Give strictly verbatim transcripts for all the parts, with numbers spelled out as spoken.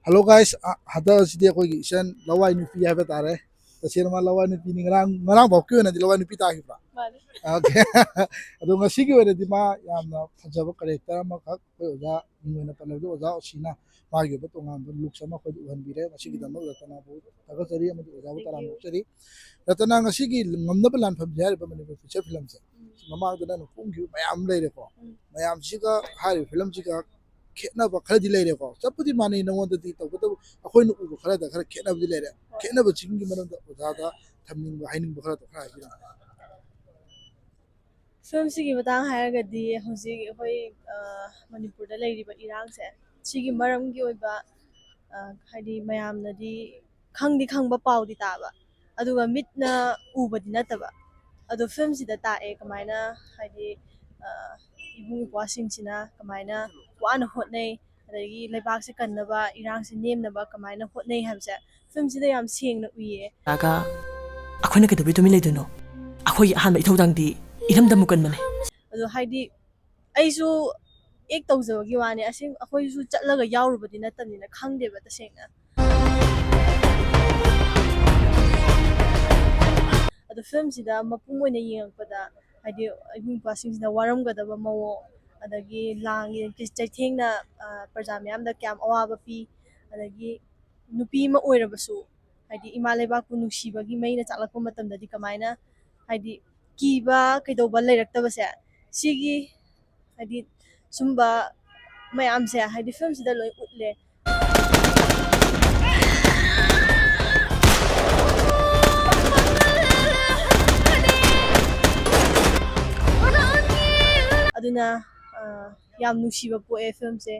Hello guys, ꯑ, ꯍꯟꯗꯛ ꯑꯁꯤꯗꯤ ꯑꯩꯈꯣꯏꯒꯤ ꯏꯆꯟ ꯂꯋꯥꯏ ꯅꯨꯄꯤ ꯍꯥꯏꯕ ꯇꯥꯔꯦ꯫ ꯇꯁꯦꯡꯅ ꯃꯥ ꯂꯋꯥꯏ ꯅꯨꯄꯤꯅꯤ꯫ ꯉꯔꯥꯡ, ꯉꯔꯥꯡ ꯐꯥꯎꯀꯤ ꯑꯣꯏꯅꯗꯤ ꯂꯋꯥꯏ ꯅꯨꯄꯤ ꯇꯥꯈꯤꯕ꯭ꯔꯥ? ꯃꯥꯅꯦ꯫ Okay꯫ ꯑꯗꯣ ꯉꯁꯤꯒꯤ ꯑꯣꯏꯅꯗꯤ ꯃꯥ ꯌꯥꯝꯅ ꯐꯖꯕ character ꯑꯃꯈꯛ ꯑꯩꯈꯣꯏ ꯑꯣꯖꯥ ꯃꯤꯡ ꯑꯣꯏꯅ ꯄꯜꯂꯕꯗ ꯑꯣꯖꯥ ꯑꯣꯁꯤꯅ ꯃꯥꯒꯤ ꯑꯣꯏꯕ ꯇꯣꯉꯥꯟꯕ looks ꯑꯃ ꯑꯩꯈꯣꯏꯗ ꯎꯍꯟꯕꯤꯔꯦ꯫ ꯃꯁꯤꯒꯤꯗꯃꯛ ꯔꯇꯅꯥꯕꯨ ꯊꯥꯒꯠꯆꯔꯤ ꯑꯃꯗꯤ ꯑꯣꯖꯥꯕꯨ ꯇꯔꯥꯝꯅ ꯑꯣꯛꯆꯔꯤ꯫ ꯔꯇꯅꯥ, ꯉꯁꯤꯒꯤ ꯉꯝꯅꯕ ꯂꯥꯟꯐꯝꯁꯦ ꯍꯥꯏꯔꯤꯕ ꯃꯅꯤꯄꯨꯔ feature filmꯁꯦ, ꯎꯝ꯫ ꯃꯃꯥꯡꯗ ꯅꯪꯅ ꯀꯨꯝꯈꯤꯕ ꯃꯌꯥꯝ ꯑꯃ ꯂꯩꯔꯦꯀꯣ꯫ ꯎꯝ꯫ ꯃꯌꯥꯝꯁꯤꯒ ꯍꯥꯏꯔꯤꯕ filmꯁꯤꯒ ꯈꯦꯠꯅꯕ ꯈꯔꯗꯤ ꯂꯩꯔꯦꯀꯣ꯫ ꯆꯞꯄꯨꯗꯤ ꯃꯥꯟꯅꯩ ꯅꯉꯣꯟꯗꯗꯤ, ꯇꯧꯕꯇꯕꯨ ꯑꯩꯈꯣꯏꯅ ꯎꯕ ꯈꯔꯗ ꯈꯔ ꯈꯦꯠꯅꯕꯗꯤ ꯂꯩꯔꯦ꯫ ꯍꯣꯏ꯫ ꯈꯦꯠꯅꯕꯁꯤꯡꯒꯤ ꯃꯔꯝꯗ ꯑꯣꯖꯥꯗ ꯊꯝꯅꯤꯡꯕ, ꯍꯥꯏꯅꯤꯡꯕ ꯈꯔꯗꯣ ꯈꯔ ꯍꯥꯏꯕꯤꯔꯝꯃꯣ꯫ Filmꯁꯤꯒꯤ ꯃꯇꯥꯡ ꯍꯥꯏꯔꯒꯗꯤ ꯍꯧꯖꯤꯛ ꯑꯩꯈꯣꯏ, ꯑ, ꯃꯅꯤꯄꯨꯔꯗ ꯂꯩꯔꯤꯕ ꯏꯔꯥꯡꯁꯦ, ꯁꯤꯒꯤ ꯃꯔꯝꯒꯤ ꯑꯣꯏꯕ, ꯑ, ꯍꯥꯏꯗꯤ ꯃꯌꯥꯝꯅꯗꯤ ꯈꯪꯗꯤ ꯈꯪꯕ, ꯄꯥꯎꯗꯤ ꯇꯥꯕ, ꯑꯗꯨꯒ ꯃꯤꯠꯅ ꯎꯕꯗꯤ ꯅꯠꯇꯕ꯫ ꯑꯗꯣ filmꯁꯤꯗ ꯇꯥꯛꯑꯦ ꯀꯃꯥꯏꯅ, ꯍꯥꯏꯗꯤ, ꯑ, ꯏꯕꯨꯡ ꯏꯄ꯭ꯋꯥꯁꯤꯡꯁꯤꯅ ꯀꯃꯥꯏꯅ ꯋꯥꯅ ꯍꯣꯠꯅꯩ, ꯑꯗꯒꯤ ꯂꯩꯕꯥꯛꯁꯦ ꯀꯟꯅꯕ, ꯏꯔꯥꯡꯁꯦ ꯅꯦꯝꯅꯕ ꯀꯃꯥꯏꯅ ꯍꯣꯠꯅꯩ ꯍꯥꯏꯕꯁꯦ filmꯁꯤꯗ ꯌꯥꯝ ꯁꯦꯡꯅ ꯎꯏꯌꯦ꯫ ꯑꯩꯈꯣꯏꯅ ꯀꯩꯗꯧꯕꯩ ꯇꯨꯃꯤꯟ ꯂꯩꯗꯣꯏꯅꯣ? ꯑꯩꯈꯣꯏꯒꯤ ꯑꯍꯥꯟꯕ ꯏꯊꯧꯗꯥꯡꯗꯤ ꯏꯔꯝꯗꯝꯕꯨ ꯀꯟꯕꯅꯦ꯫ ꯑꯗꯣ ꯍꯥꯏꯗꯤ ꯑꯩꯁꯨ act ꯇꯧꯖꯕꯒꯤ ꯋꯥꯅꯤ, ꯑꯁꯦꯡ-, ꯑꯩꯈꯣꯏꯁꯨ ꯆꯠꯂꯒ ꯌꯥꯎꯔꯨꯕꯗꯤ ꯅꯠꯇꯕꯅꯤꯅ ꯈꯪꯗꯦꯕ ꯇꯁꯦꯡꯅ꯫ ꯑꯗꯣ filmꯁꯤꯗ ꯃꯄꯨꯡ ꯑꯣꯏꯅ ꯌꯦꯡꯉꯛꯄꯗ, ꯍꯥꯏꯗꯤ ꯏꯕꯨꯡ ꯏꯄ꯭ꯋꯥꯁꯤꯡꯁꯤꯅ ꯋꯥꯔꯝꯒꯗꯕ ꯃꯑꯣꯡ, ꯑꯗꯒꯤ ꯂꯥꯟꯒꯤ ꯆꯩꯊꯦꯡꯅ, ꯑ, ꯄ꯭ꯔꯖꯥ ꯃꯌꯥꯝꯗ ꯀꯌꯥꯝ ꯑꯋꯥꯕ ꯄꯤ, ꯑꯗꯒꯤ ꯅꯨꯄꯤ ꯑꯃ ꯑꯣꯏꯔꯕꯁꯨ, ꯍꯥꯏꯗꯤ ꯏꯃꯥ ꯂꯩꯕꯥꯛꯄꯨ ꯅꯨꯡꯁꯤꯕꯒꯤ ꯃꯩꯅ ꯆꯥꯛꯂꯛꯄ ꯃꯇꯝꯗꯗꯤ ꯀꯃꯥꯏꯅ, ꯍꯥꯏꯗꯤ ꯀꯤꯕ ꯀꯩꯗꯧꯕ ꯂꯩꯔꯛꯇꯕꯁꯦ, ꯁꯤꯒꯤ, ꯍꯥꯏꯗꯤ ꯁꯨꯝꯕ ꯃꯌꯥꯝꯁꯦ, ꯍꯥꯏꯗꯤ filmꯁꯤꯗ ꯂꯣꯏ ꯎꯠꯂꯦ꯫ ꯑꯗꯨꯅ, ꯑ, ꯌꯥꯝ ꯅꯨꯡꯁꯤꯕ ꯄꯣꯛꯑꯦ filmꯁꯦ꯫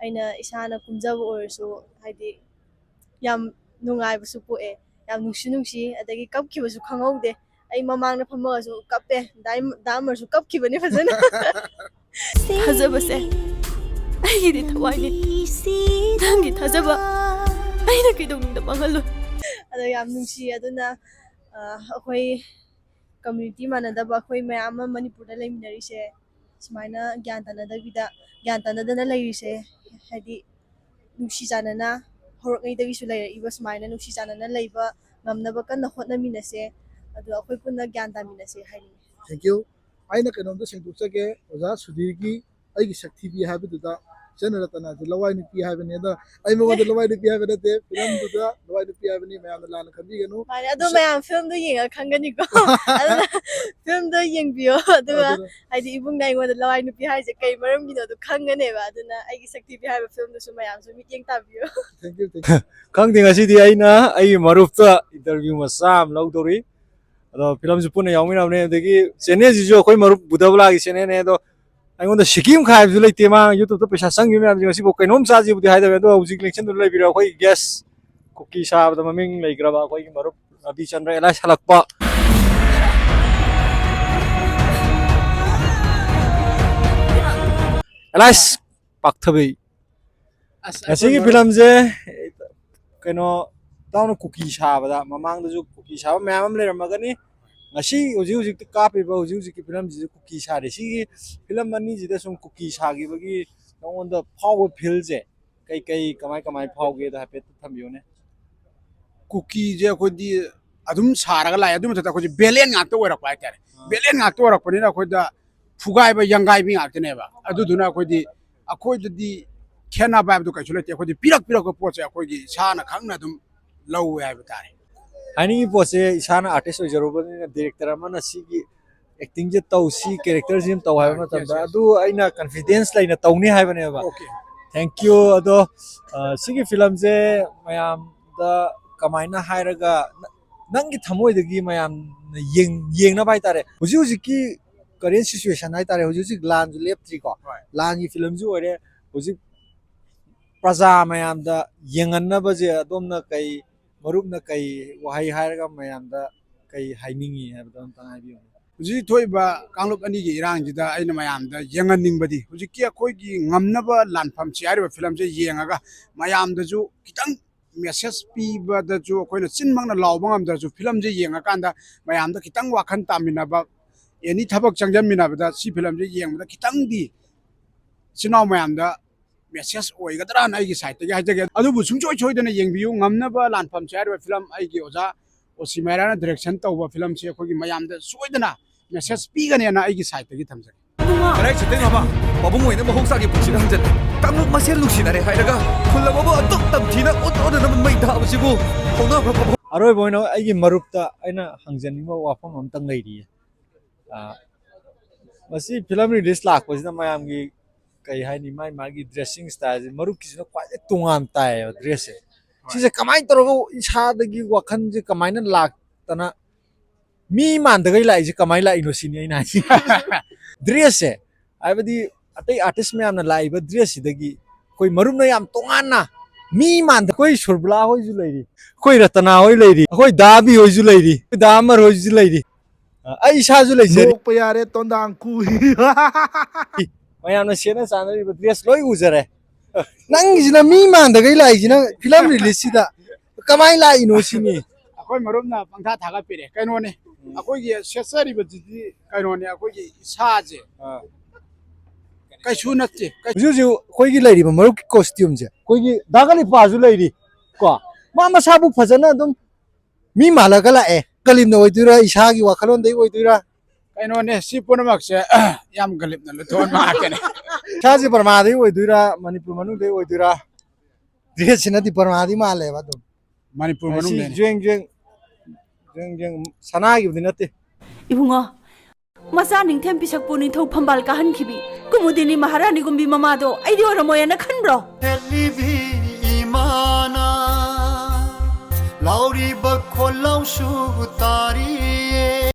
ꯑꯩꯅ ꯏꯁꯥꯅ ꯀꯨꯝꯖꯕ ꯑꯣꯏꯔꯁꯨ, ꯍꯥꯏꯗꯤ ꯌꯥꯝ ꯅꯨꯡꯉꯥꯏꯕꯁꯨ ꯄꯣꯛꯑꯦ, ꯌꯥꯝ ꯅꯨꯡꯁꯨ ꯅꯨꯡꯁꯤ, ꯑꯗꯒꯤ ꯀꯞꯈꯤꯕꯁꯨ ꯈꯪꯍꯧꯗꯦ꯫ ꯑꯩ ꯃꯃꯥꯡꯗ ꯐꯝꯃꯒꯁꯨ ꯀꯞꯄꯦ, ꯗꯥ ꯑꯃꯔꯁꯨ ꯀꯞꯈꯤꯕꯅꯦ ꯐꯖꯅ꯫ ꯊꯥꯖꯕꯁꯦ ꯑꯩꯒꯤꯗꯤ ꯊꯋꯥꯏꯅꯤ꯫ ꯅꯪꯒꯤ ꯊꯥꯖꯕ ꯑꯩꯅ ꯀꯩꯗꯧꯅꯨꯡꯗ ꯃꯥꯡꯍꯜꯂꯣꯏ꯫ ꯑꯗꯣ ꯌꯥꯝ ꯅꯨꯡꯁꯤ꯫ ꯑꯗꯨꯅ, ꯑ, ꯑꯩꯈꯣꯏ community ꯃꯥꯟꯅꯗꯕ ꯑꯩꯈꯣꯏ ꯃꯌꯥꯝ ꯑꯃ ꯃꯅꯤꯄꯨꯔꯗ ꯂꯩꯃꯤꯟꯅꯔꯤꯁꯦ, ꯁꯨꯃꯥꯏꯅ ꯒ꯭ꯌꯥꯟ ꯇꯥꯅꯗꯕꯤꯗ, ꯒ꯭ꯌꯥꯟ ꯇꯥꯅꯗꯅ ꯂꯩꯔꯤꯁꯦ, ꯍꯥꯏꯗꯤ ꯅꯨꯡꯁꯤ ꯆꯥꯟꯅꯅ ꯍꯧꯔꯛꯉꯩꯗꯒꯤꯁꯨ ꯂꯩꯔꯛꯏꯕ ꯁꯨꯃꯥꯏꯅ ꯅꯨꯡꯁꯤ ꯆꯥꯟꯅꯅ ꯂꯩꯕ ꯉꯝꯅꯕ ꯀꯟꯅ ꯍꯣꯠꯅꯃꯤꯟꯅꯁꯦ꯫ ꯑꯗꯣ ꯑꯩꯈꯣꯏ ꯄꯨꯟꯅ ꯒ꯭ꯌꯥꯟ ꯇꯥꯃꯤꯟꯅꯁꯦ ꯍꯥꯏꯅꯤꯡꯉꯤ꯫ Thank you. ꯑꯩꯅ ꯀꯩꯅꯣꯝꯇ ꯁꯦꯡꯗꯣꯛꯆꯒꯦ, ꯑꯣꯖꯥ ꯁꯨꯙꯤꯔꯒꯤ "ꯑꯩꯒꯤ ꯁꯛ ꯊꯤꯕꯤ" ꯍꯥꯏꯕꯗꯨꯗ ꯏꯆꯟ ꯔꯇꯅꯥꯁꯦ ꯂꯋꯥꯏ ꯅꯨꯄꯤ ꯍꯥꯏꯕꯅꯤ꯫ ꯑꯗꯣ ꯑꯩ ꯃꯉꯣꯟꯗ ꯂꯋꯥꯏ ꯅꯨꯄꯤ ꯍꯥꯏꯕ ꯅꯠꯇꯦ, ꯐꯤꯂꯝꯗꯨꯗ ꯂꯋꯥꯏ ꯅꯨꯄꯤ ꯍꯥꯏꯕꯅꯤ, ꯃꯌꯥꯝꯅ ꯂꯥꯟꯅ ꯈꯟꯕꯤꯒꯅꯨ꯫ ꯃꯥꯅꯦ, ꯑꯗꯣ ꯏꯁ- ꯃꯌꯥꯝ ꯐꯤꯂꯝꯗꯣ ꯌꯦꯡꯉꯒ ꯈꯪꯒꯅꯤꯀꯣ꯫ ꯑꯗꯨꯅ ꯐꯤꯂꯝꯗꯣ ꯌꯦꯡꯕꯤꯌꯣ, ꯑꯗꯨꯒ ꯑꯗꯨꯅ ꯍꯥꯏꯗꯤ ꯏꯕꯨꯡꯅ ꯑꯩꯉꯣꯟꯗ ꯂꯋꯥꯏ ꯅꯨꯄꯤ ꯍꯥꯏꯁꯦ ꯀꯩ ꯃꯔꯝꯒꯤꯅꯣꯗꯣ ꯈꯪꯒꯅꯦꯕ꯫ ꯑꯗꯨꯅ "ꯑꯩꯒꯤ ꯁꯛ ꯊꯤꯕꯤ" ꯍꯥꯏꯕ ꯐꯤꯂꯝꯗꯨꯁꯨ ꯃꯌꯥꯝꯁꯨ ꯃꯤꯠꯌꯦꯡ ꯇꯥꯕꯤꯌꯣ꯫ Thank you, thank you. ꯈꯪꯗꯦ, ꯉꯁꯤꯗꯤ ꯑꯩꯅ ꯑꯩꯒꯤ ꯃꯔꯨꯞꯇ interview ꯃꯆꯥ ꯑꯃ ꯂꯧꯗꯧꯔꯤ꯫ ꯑꯗꯣ ꯐꯤꯂꯝꯁꯨ ꯄꯨꯟꯅ ꯌꯥꯎꯃꯤꯟꯅꯕꯅꯦ, ꯑꯗꯒꯤ channelꯁꯤꯁꯨ ꯑꯩꯈꯣꯏ ꯃꯔꯨꯞ ꯕꯨꯙꯕꯂꯥꯒꯤ channelꯅꯦ꯫ ꯑꯗꯣ ꯑꯩꯉꯣꯟꯗ ꯁꯤꯀꯤ ꯑꯃ ꯈꯥꯏꯕꯁꯨ ꯂꯩꯇꯦ꯫ ꯃꯥ YouTubeꯇ ꯄꯩꯁꯥ ꯆꯪꯈꯤꯕ ꯃꯌꯥꯝꯁꯦ ꯉꯁꯤꯐꯥꯎ ꯀꯩꯅꯣꯝ ꯆꯥꯁꯤꯕꯨꯗꯤ ꯍꯥꯏꯗꯕꯅꯦ꯫ ꯑꯗꯣ ꯍꯧꯖꯤꯛ ꯂꯦꯡꯁꯤꯟꯗꯨꯅ ꯂꯩꯕꯤꯔꯣ ꯑꯩꯈꯣꯏ guest, ꯀꯨꯀꯤ ꯁꯥꯕꯗ ꯃꯃꯤꯡ ꯂꯩꯈ꯭ꯔꯕ ꯑꯩꯈꯣꯏꯒꯤ ꯃꯔꯨꯞ ꯔꯕꯤꯆꯟꯗ꯭ꯔ alias ꯍꯜꯂꯛꯄ꯫ Alias ꯄꯥꯛꯊꯕꯤ꯫ ꯑꯁ, ꯉꯁꯤꯒꯤ ꯑꯩꯈꯣꯏ ꯃꯔꯨꯞ ꯐꯤꯂꯝꯁꯦ ꯀꯩꯅꯣ, ꯏꯇꯥꯎꯅ ꯀꯨꯀꯤ ꯁꯥꯕꯗ, ꯃꯃꯥꯡꯗꯁꯨ ꯀꯨꯀꯤ ꯁꯥꯕ ꯃꯌꯥꯝ ꯑꯃ ꯂꯩꯔꯝꯃꯒꯅꯤ꯫ ꯉꯁꯤ ꯍꯧꯖꯤꯛ ꯍꯧꯖꯤꯛꯇ ꯀꯥꯞꯄꯤꯕ ꯍꯧꯖꯤꯛ ꯍꯧꯖꯤꯛꯀꯤ ꯐꯤꯂꯝꯁꯤꯁꯨ ꯀꯨꯀꯤ ꯁꯥꯔꯦ꯫ ꯁꯤꯒꯤ ꯐꯤꯂꯝ ꯑꯅꯤꯁꯤꯗ ꯁꯨꯝ ꯀꯨꯀꯤ ꯁꯥꯈꯤꯕꯒꯤ ꯅꯉꯣꯟꯗ ꯐꯥꯎꯕ feelꯁꯦ ꯀꯩ ꯀꯩ, ꯀꯃꯥꯏ ꯀꯃꯥꯏ ꯐꯥꯎꯒꯦꯗꯣ ꯍꯥꯏꯐꯦꯠ ꯊꯝꯕꯤꯌꯨꯅꯦ꯫ ꯀꯨꯀꯤꯁꯦ ꯑꯩꯈꯣꯏꯗꯤ ꯑꯗꯨꯝ ꯁꯥꯔꯒ ꯂꯥꯛꯑꯦ꯫ ꯑꯗꯨ ꯃꯊꯛꯇ ꯑꯩꯈꯣꯏꯁꯦ villain ꯉꯥꯛꯇ ꯑꯣꯏꯔꯛꯄ ꯍꯥꯏꯇꯥꯔꯦ꯫ ꯑꯥ꯫ Villain ꯉꯥꯛꯇ ꯑꯣꯏꯔꯛꯄꯅꯤꯅ ꯑꯩꯈꯣꯏꯗ ꯐꯨꯒꯥꯏꯕ ꯌꯥꯡꯒꯥꯏꯕꯤ ꯉꯥꯛꯇꯅꯦꯕ꯫ ꯑꯗꯨꯗꯨꯅ ꯑꯩꯈꯣꯏꯗꯤ, ꯑꯩꯈꯣꯏꯗꯗꯤ ꯈꯦꯠꯅꯕ ꯍꯥꯏꯕꯗꯣ ꯀꯩꯁꯨ ꯂꯩꯇꯦ꯫ ꯑꯩꯈꯣꯏꯗꯤ ꯄꯤꯔꯛ ꯄꯤꯔꯛꯄ ꯄꯣꯠꯁꯦ ꯑꯩꯈꯣꯏꯒꯤ ꯏꯁꯥꯅ ꯈꯪꯅ ꯑꯗꯨꯝ ꯂꯧꯋꯦ ꯍꯥꯏꯕ ꯇꯥꯔꯦ꯫ ꯍꯥꯏꯅꯤꯡꯉꯤ ꯄꯣꯠꯁꯦ, ꯏꯁꯥꯅ artist ꯑꯣꯏꯖꯔꯨꯕꯅꯤꯅ director ꯑꯃꯅ ꯁꯤꯒꯤ actingꯁꯦ ꯇꯧ, ꯁꯤ characterꯁꯤ ꯑꯃ ꯇꯧ ꯍꯥꯏꯕ ꯍꯣꯏ, ꯃꯇꯝꯗ, yes, yes. ꯑꯗꯨ ꯑꯩꯅ confidence ꯂꯩꯅ ꯇꯧꯅꯤ ꯍꯥꯏꯕꯅꯦꯕ꯫ Okay. Thank you. ꯑꯗꯣ, ꯑ, ꯁꯤꯒꯤ ꯐꯤꯂꯝꯁꯦ ꯃꯌꯥꯝꯗ ꯀꯃꯥꯏꯅ ꯍꯥꯏꯔꯒ, ꯅ-, ꯅꯪꯒꯤ ꯊꯃꯣꯏꯗꯒꯤ ꯃꯌꯥꯝꯅ ꯌꯦꯡ-, ꯌꯦꯡꯅꯕ ꯍꯥꯏꯇꯥꯔꯦ, ꯍꯧꯖꯤꯛ ꯍꯧꯖꯤꯛꯀꯤ current situation ꯍꯥꯏꯇꯥꯔꯦ, ꯍꯧꯖꯤꯛ ꯍꯧꯖꯤꯛ ꯂꯥꯟꯁꯨ ꯂꯦꯞꯇ꯭ꯔꯤꯀꯣ, ꯍꯣꯏ꯫ ꯂꯥꯟꯒꯤ ꯐꯤꯂꯝꯁꯨ ꯑꯣꯏꯔꯦ, ꯍꯧꯖꯤꯛ ꯄ꯭ꯔꯖꯥ ꯃꯌꯥꯝꯗ ꯌꯦꯡꯍꯟꯅꯕꯁꯦ ꯑꯗꯣꯝꯅ ꯀꯩ, ꯃꯔꯨꯞꯅ ꯀꯩ ꯋꯥꯍꯩ ꯍꯥꯏꯔꯒ ꯃꯌꯥꯝꯗ ꯀꯩ ꯍꯥꯏꯅꯤꯡꯉꯤ ꯍꯥꯏꯕꯗꯣ ꯑꯝꯇꯪ ꯍꯥꯏꯕꯤꯌꯨ꯫ ꯍꯧꯖꯤꯛ ꯊꯣꯛꯏꯕ ꯀꯥꯡꯂꯨꯞ ꯑꯅꯤꯒꯤ ꯏꯔꯥꯡꯁꯤꯗ ꯑꯩꯅ ꯃꯌꯥꯝꯗ ꯌꯦꯡꯍꯟꯅꯤꯡꯕꯗꯤ, ꯍꯧꯖꯤꯛꯀꯤ ꯑꯩꯈꯣꯏꯒꯤ ꯉꯝꯅꯕ ꯂꯥꯟꯐꯝꯁꯤ ꯍꯥꯏꯔꯤꯕ ꯐꯤꯂꯝꯁꯦ ꯌꯦꯡꯉꯒ ꯃꯌꯥꯝꯗꯁꯨ ꯈꯤꯇꯪ message ꯄꯤꯕꯗꯁꯨ, ꯑꯩꯈꯣꯏꯅ ꯆꯤꯟꯃꯛꯅ ꯂꯥꯎꯕ ꯉꯝꯗ꯭ꯔꯁꯨ, ꯐꯤꯂꯝꯁꯦ ꯌꯦꯡꯉꯀꯥꯟꯗ ꯃꯌꯥꯝꯗ ꯈꯤꯇꯪ ꯋꯥꯈꯜ ꯇꯥꯃꯤꯟꯅꯕ, any ꯊꯕꯛ ꯆꯪꯁꯤꯟꯃꯤꯟꯅꯕꯗ ꯁꯤ ꯐꯤꯂꯝꯁꯦ ꯌꯦꯡꯕꯗ ꯈꯤꯇꯪꯗꯤ ꯏꯆꯤꯟ ꯏꯅꯥꯎ ꯃꯌꯥꯝꯗ ꯃꯦꯁꯦꯖ ꯑꯣꯏꯒꯗ꯭ꯔꯥꯅ ꯑꯩꯒꯤ ꯁꯥꯏꯠꯇꯒꯤ ꯍꯥꯏꯖꯒꯦ꯫ ꯑꯗꯨꯕꯨ ꯁꯨꯡꯁꯣꯏ ꯁꯣꯏꯗꯅ ꯌꯦꯡꯕꯤꯌꯨ꯫ ꯉꯝꯅꯕ ꯂꯥꯟꯐꯝꯁꯦ ꯍꯥꯏꯔꯤꯕ ꯐꯤꯂꯝ, ꯑꯩꯒꯤ ꯑꯣꯖꯥ ꯑꯣꯁꯤ ꯃꯩꯔꯥꯅ ꯗꯥꯏꯔꯦꯛꯁꯟ ꯇꯧꯕ ꯐꯤꯂꯝꯁꯦ ꯑꯩꯈꯣꯏꯒꯤ ꯃꯌꯥꯝꯗ ꯁꯣꯏꯗꯅ ꯃꯦꯁꯦꯖ ꯄꯤꯒꯅꯦꯅ ꯑꯩꯒꯤ ꯁꯥꯏꯠꯇꯒꯤ ꯊꯝꯖꯒꯦ꯫ ꯀꯗꯥꯏ ꯆꯠꯇꯣꯏꯅꯣ, ꯃꯥ? ꯄꯥꯕꯨꯡ ꯑꯣꯏꯅ ꯃꯍꯧꯁꯥꯒꯤ ꯄꯨꯟꯁꯤꯗ ꯍꯟꯖꯤꯜꯂꯦ꯫ ꯀꯥꯡꯂꯨꯞ ꯃꯁꯦꯜ ꯅꯨꯡꯁꯤꯅꯔꯦ ꯍꯥꯏꯔꯒ ꯈꯨꯜ ꯑꯃꯕꯨ ꯑꯗꯨꯛ ꯇꯝꯊꯤꯅ ꯑꯣꯠ ꯑꯣꯠꯅꯅꯕ ꯃꯩ ꯊꯥꯕꯁꯤꯕꯨ ꯍꯧꯅꯕ꯭ꯔꯣ, ꯄꯥꯕꯨꯡ? ꯑꯔꯣꯏꯕ ꯑꯣꯏꯅ ꯑꯩꯒꯤ ꯃꯔꯨꯞꯇ ꯑꯩꯅ ꯍꯪꯖꯅꯤꯡꯕ ꯋꯥꯐꯝ ꯑꯃꯇꯪ ꯂꯩꯔꯤꯌꯦ꯫ ꯑ, ꯃꯁꯤ ꯐꯤꯂꯝ ꯔꯤꯂꯤꯁ ꯂꯥꯛꯄꯁꯤꯗ ꯃꯌꯥꯝꯒꯤ, ꯀꯩ ꯍꯥꯏꯅꯤ, ꯃꯥꯏ ꯃꯥꯒꯤ ꯗ꯭ꯔꯦꯁꯤꯡ ꯁ꯭ꯇꯥꯏꯜꯁꯦ ꯃꯔꯨꯞꯀꯤꯁꯤꯅ ꯈ꯭ꯋꯥꯏꯗꯩ ꯇꯣꯉꯥꯟ ꯇꯥꯏꯌꯦꯕ ꯗ꯭ꯔꯦꯁꯁꯦ꯫ ꯍꯣꯏ꯫ ꯁꯤꯁꯦ ꯀꯃꯥꯏꯅ ꯇꯧꯔꯒ ꯏꯁꯥꯗꯒꯤ ꯋꯥꯈꯜꯁꯦ ꯀꯃꯥꯏꯅ ꯂꯥꯛꯇꯅ ꯃꯤ ꯃꯥꯟꯗꯒꯩ ꯂꯥꯛꯏꯁꯦ ꯀꯃꯥꯏꯅ ꯂꯥꯛꯏꯅꯣ ꯁꯤꯅꯤ ꯑꯩꯅ ꯍꯥꯏꯁꯦ꯫ ꯗ꯭ꯔꯦꯁꯁꯦ, ꯍꯥꯏꯕꯗꯤ ꯑꯇꯩ ꯑꯥꯔꯇꯤꯁ ꯃꯌꯥꯝꯅ ꯂꯥꯛꯏꯕ ꯗ꯭ꯔꯦꯁꯁꯤꯗꯒꯤ ꯑꯩꯈꯣꯏ ꯃꯔꯨꯞꯅ ꯌꯥꯝ ꯇꯣꯉꯥꯟꯅ ꯃꯤ ꯃꯥꯟꯗ, ꯑꯩꯈꯣꯏ ꯁꯨꯔꯕꯂꯥ ꯍꯣꯏꯁꯨ ꯂꯩꯔꯤ, ꯑꯩꯈꯣꯏ ꯔꯇꯅꯥ ꯍꯣꯏ ꯂꯩꯔꯤ, ꯑꯩꯈꯣꯏ ꯗꯥꯕꯤ ꯍꯣꯏꯁꯨ ꯂꯩꯔꯤ, ꯑꯩꯈꯣꯏ ꯗꯥ ꯑꯃꯔ ꯍꯣꯏꯁꯨ ꯂꯩꯔꯤ꯫ ꯑ, ꯑꯩ ꯏꯁꯥꯁꯨ ꯂꯩꯖꯔꯤ꯫ ꯅꯣꯛꯄ ꯌꯥꯔꯦ ꯇꯣꯟꯗꯥꯡ ꯈꯨ꯫ ꯃꯌꯥꯝꯅ ꯁꯦꯠꯅ ꯆꯥꯅꯔꯤꯕ ꯗ꯭ꯔꯦꯁ ꯂꯣꯏ ꯎꯖꯔꯦ꯫ ꯅꯪꯒꯤꯁꯤꯅ ꯃꯤ ꯃꯥꯟꯗꯒꯩ ꯂꯥꯛꯏꯁꯤꯅ ꯐꯤꯂꯝ ꯔꯤꯂꯤꯁꯁꯤꯗ ꯀꯃꯥꯏꯅ ꯂꯥꯛꯏꯅꯣ ꯁꯤꯅꯤ꯫ ꯑꯩꯈꯣꯏ ꯃꯔꯨꯞꯅ ꯄꯪꯊꯥ ꯊꯥꯒꯠꯄꯤꯔꯦ꯫ ꯀꯩꯅꯣꯅꯦ, ꯎꯝ꯫ ꯑꯩꯈꯣꯏꯒꯤ ꯁꯦꯠꯆꯔꯤꯕꯁꯤꯗꯤ ꯀꯩꯅꯣꯅꯦ, ꯑꯩꯈꯣꯏꯒꯤ ꯏꯁꯥꯁꯦ ꯑꯥ꯫ ꯀꯩꯁꯨ ꯅꯠꯇꯦ꯫ ꯀꯩ- ꯍꯧꯖꯤꯛ ꯍꯧꯖꯤꯛ ꯑꯩꯈꯣꯏꯒꯤ ꯂꯩꯔꯤꯕ ꯃꯔꯨꯞꯀꯤ ꯀꯣꯁꯇ꯭ꯌꯨꯝꯁꯦ, ꯑꯩꯈꯣꯏꯒꯤ ꯗꯥ ꯀꯥꯂꯤꯄꯥꯁꯨ ꯂꯩꯔꯤ ꯀꯣ, ꯃꯥ ꯃꯁꯥꯕꯨ ꯐꯖꯅ ꯑꯗꯨꯝ ꯃꯤ ꯃꯥꯜꯂꯒ ꯂꯥꯛꯑꯦ꯫ ꯀꯂꯤꯝꯅ ꯑꯣꯏꯗꯣꯏꯔꯥ, ꯏꯁꯥꯒꯤ ꯋꯥꯈꯜꯂꯣꯟꯗꯒꯤ ꯑꯣꯏꯗꯣꯏꯔꯥ? ꯀꯩꯅꯣꯅꯦ, ꯁꯤ ꯄꯨꯝꯅꯃꯛꯁꯦ ꯌꯥꯝ ꯒꯂꯤꯞꯅ ꯂꯨꯊꯣꯛꯍꯟꯕ ꯉꯥꯛꯇꯅꯦ꯫ ꯏꯁꯥꯁꯦ ꯕꯔꯃꯥꯗꯒꯤ ꯑꯣꯏꯗꯣꯏꯔꯥ, ꯃꯅꯤꯄꯨꯔ ꯃꯅꯨꯡꯗꯒꯤ ꯑꯣꯏꯗꯣꯏꯔꯥ? ꯗ꯭ꯔꯦꯁꯁꯤꯅꯗꯤ ꯕꯔꯃꯥꯗꯤ ꯃꯥꯜꯂꯦꯕ ꯑꯗꯨꯝ꯫ ꯃꯅꯤꯄꯨꯔ ꯑꯁꯤ ꯃꯅꯨꯡꯗꯩꯅꯦ꯫ ꯖꯦꯡ ꯖꯦꯡ, ꯖꯦꯡ ꯖꯦꯡ, ꯁꯅꯥꯒꯤꯕꯨꯗꯤ ꯅꯠꯇꯦ꯫ ꯏꯕꯨꯡꯉꯣ, ꯃꯆꯥ ꯅꯤꯡꯊꯦꯝ ꯄꯤꯁꯛꯄꯨ ꯅꯤꯡꯊꯧ ꯐꯝꯕꯥꯜ ꯀꯥꯍꯟꯈꯤꯕꯤ ꯀꯨꯃꯨꯗꯤꯅꯤ ꯃꯍꯥꯔꯥꯅꯤꯒꯨꯝꯕꯤ ꯃꯃꯥꯗꯣ ꯑꯩꯗꯤ ꯑꯣꯏꯔꯝꯃꯣꯏꯅ ꯈꯟꯕ꯭ꯔꯣ? ꯍꯦꯠꯂꯤꯕꯤ ꯏꯃꯥꯅ ꯂꯥꯎꯔꯤꯕ ꯈꯣꯜꯂꯥꯎꯁꯨ ꯇꯥꯔꯤ꯫